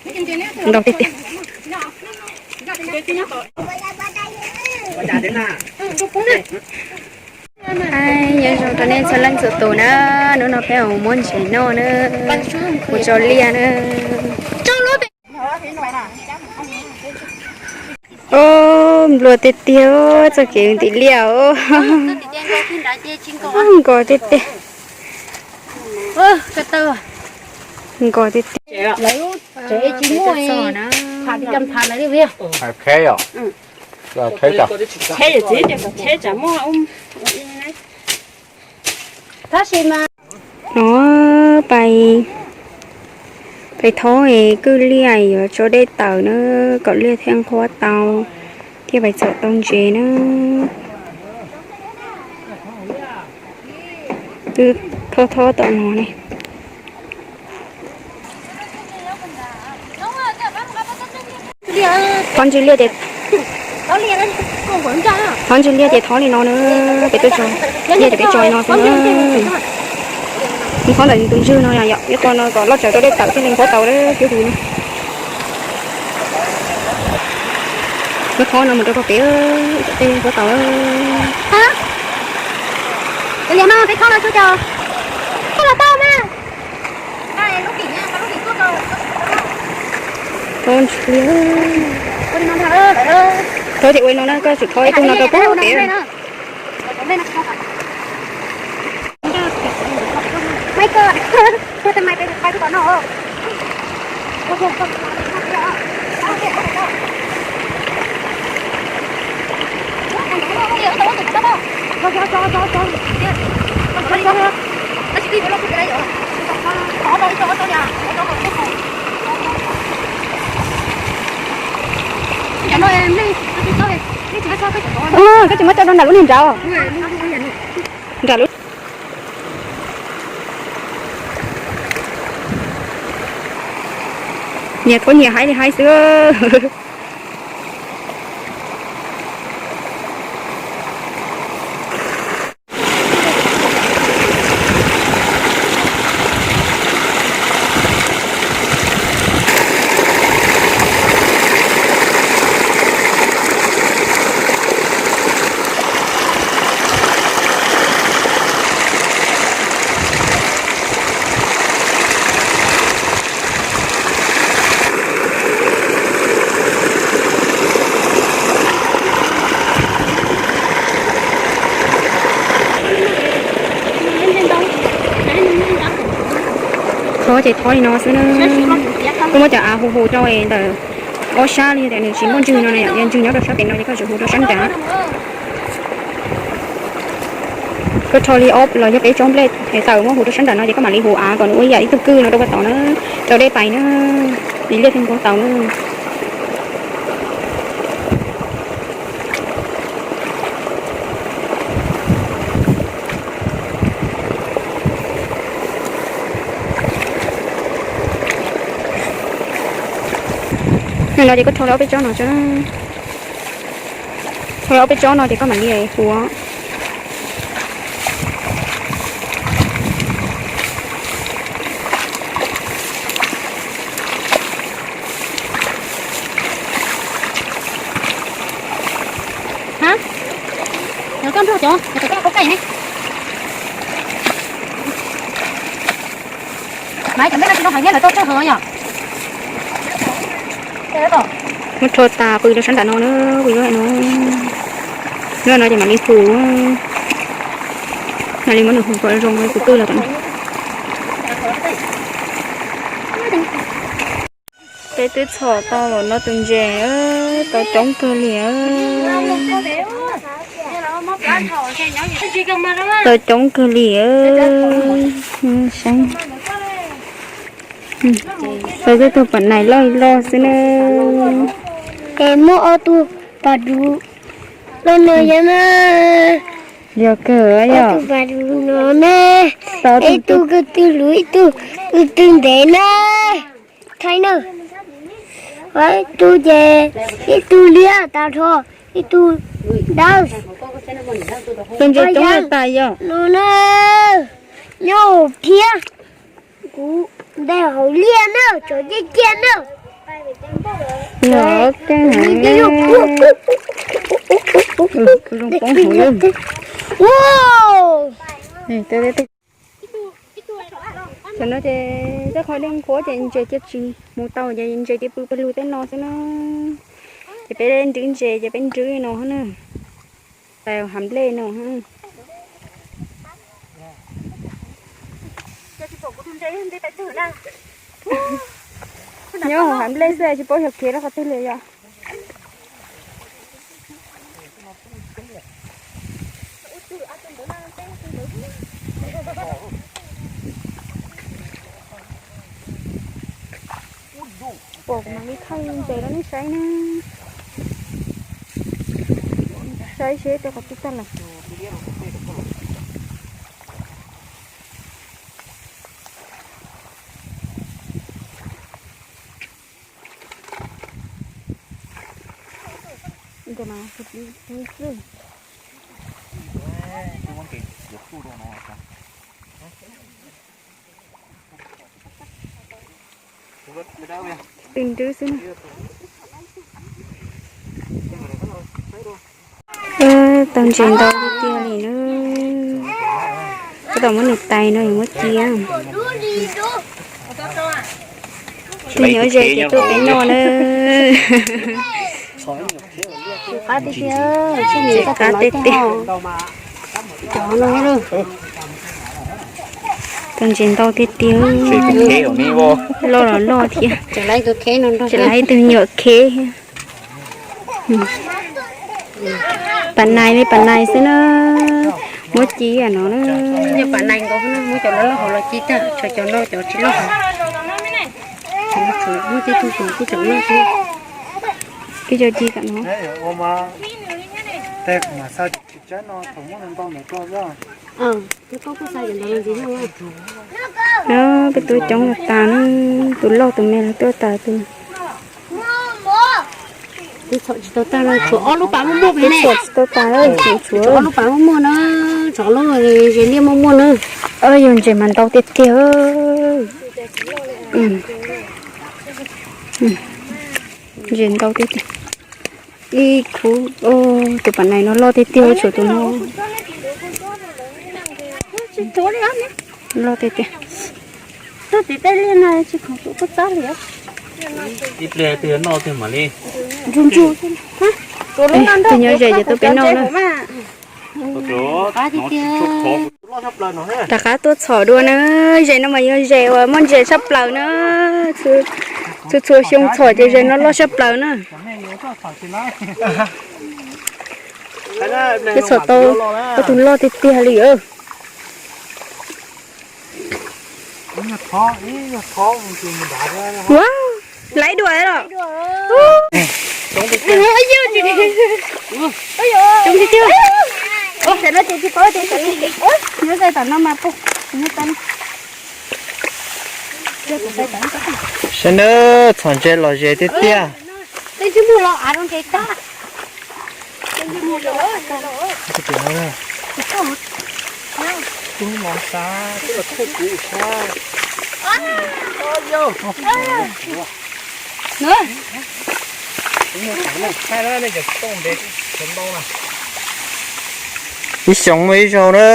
Ntau tiag tiag. Nyob zoo rau nej txhua leej txhua tus na, hnub no peb mus muab ntses noj na, mus tso liaj na. Ob, nplua tiag tiag, txoj kev ntim liaj os. Nkos tiag tiag. Nkos tiag tiag. No pais, pais thob kwj liaj yuav tso dej tawm na, kom liaj thiaj nqhuab tau, thiaj pais txhom tau ntses na. Twb thob thob tom no ne. Thob ntswg liaj ces, thob ntswg liaj ces thob li no na, peb tuaj tso liaj ces peb tso li no xwb na. Thob ntawm tus ntswg no yom, ib qho no kom loj tsawv rau dej tawm thiaj li nqhuab tau thiab huv no. Muab thob no mus rau pem, tej nqhuab tau. Thob ces ua li no na, koj tsum thob ib tug no rau pem. Koj tsis muab tso rau nram lub niag nrad, nram lub. Nyias thob nyias haib li haib xwb. Thob ces thob li no xwb na. Koj muab cov av hu hu rau ntawm ob sab li tias nws tsis muaj ntswg no na, yog ntswg nyob rau sab pem no ces koj tsum hu rau sab nrad. Koj rho li ob los yog peb tsob nplej tawm muab hu rau sab nrad no ces koj mam li hu av kom nws ua ib yam ib tug kwj no rau pem tod na, rau dej pais na, es liaj thiaj nqhuab tau na. No ces koj rho li ob peb tsob no, rho li ob peb tsob no ces koj mam li hu. Koj nrog cov, cov qaub qaij ne. Maiv cov nplej no tsis zoo hais thiab, lawv tau tsawg heev yom. Muab rho tas pw rau sab nram no na, pw rau no. Nyob no ces mam li hu, mam li muab nws hu kom zoo tus kwj los tom no. Peb twb txhom tau los no tus ntses, tau coob kawg li. Tau coob kawg li. Saib, tau twb tug pam nais loj loj xwb na. Es muaj ob tug pam duv loj no yog na. Yog kawg yog. Ob tug pam duv no na. Ib tug ko tw luv, ib tug ko tw ntev na. Thaij na. Ib tug ces ib tug liab tas rho, ib tug dawb. Tus ntses coob tas yog no na. Nyob hauv phiab, kuv ntes hauv liaj na, tsov ciaj ciaj na. Yog keej heev ne. Zoo poob hauv lawm. Tam no ces tej qhov dej qhuav ces ntses cia tsis mus tau ces ntses cia pw pawg lug tej no xwb na. Ces peb nrhiav ntses ces peb nrhiav no na. Tais hav nplej no. Nyob hauv hav nplej xwb tsis paub yog kev rau qhov twg li yom. Pom kuv mam li thaij ntses rau nej saib na. Saib seb rau qhov twg tag lawm. Twb nrwb xwb na. Tau ntses ntau tiag tiag li na. Tab tom muab nws tais no es muab cia. Tsis nyob ze ces tuaj peb noj na. Qab tiag tiag, qab tiag tiag. Cov no, tau ntses ntau tiag tiag. Loj los loj thiab. Tseem laib ib tug nyuam kheb. Pas nais li pas nais xwb na. Muab ci no na. Yog pas nais nkaus xwb na, muab cov loj loj hauv los ci tag, tshuav cov no cov tsis loj hauv. Muab tej tug kuv kuj tseem noj xwb. Ib co ci tam no. Peb tuaj coob tas na, tus loj tus me los tuaj tas tus. Txhom tsis tau tag, tshuav ob lub pas muaj muaj pem ne. Txhom tsis tau tag, tshuav ob lub pas muaj muaj na, tshuav ob lub ze liaj muaj muaj na. Yog ntses mas ntau tiag tiag. Ntses ntau tiag tiag. Ib khub, tus pas nais no loj tiag tiag, tshuav tus no. Loj tiag tiag. Ib pliag twg noj twg mam li. Tus nyob ze ces tuaj peb noj na. Rov qab tuaj txhom dua na, ze no mas yog ze uas muaj ntses tshaj plaws na. Txhua txhua xyoo txhom ces ze no loj tshaj plaws na. Peb txhom tau ob tug loj tiag tiag li. Ua, laiv dua los. Coob tiag tiag. Saib na, txhom ntses lom zem tiag tiag. Ib xyoos muaj ib zaug na.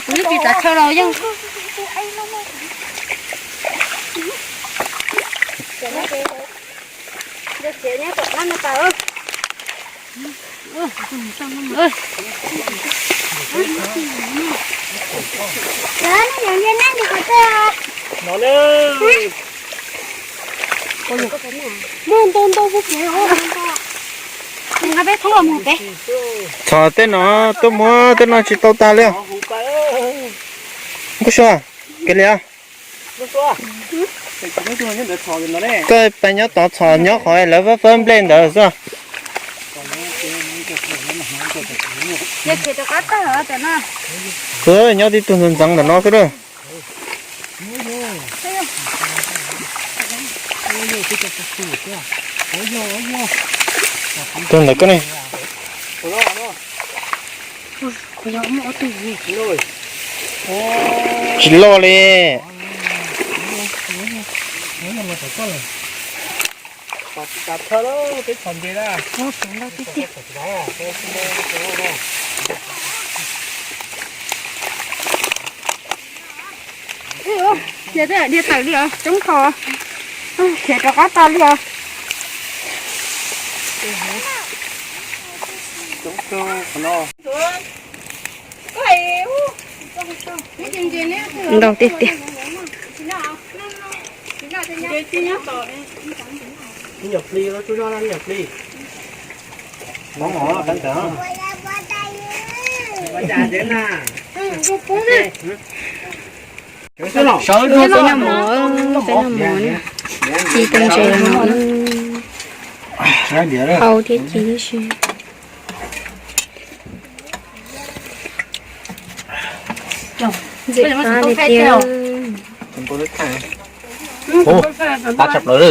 Kuv ib tsis tsav chaw los yog. Txhom tej no tuaj muab tej no tsis tau tas li. Kuj sua, kev li. Koj pais nyob tod txhom nyob qhov lawv fab fab nplej ntawd xwb. Nyob tib tug ntxeev ntxeev ntawm no xwb. Tus ntawm koj ne. Tsis loj li. Khiav tawm li os, coob kho. Khiav rov qab tau li os. Ntau tiag tiag. Peb noj mov, peb noj mov, ci tau ntses no, hau thiab ci tib si. Ntxim qab li tiag. Qab tshaj plaws li.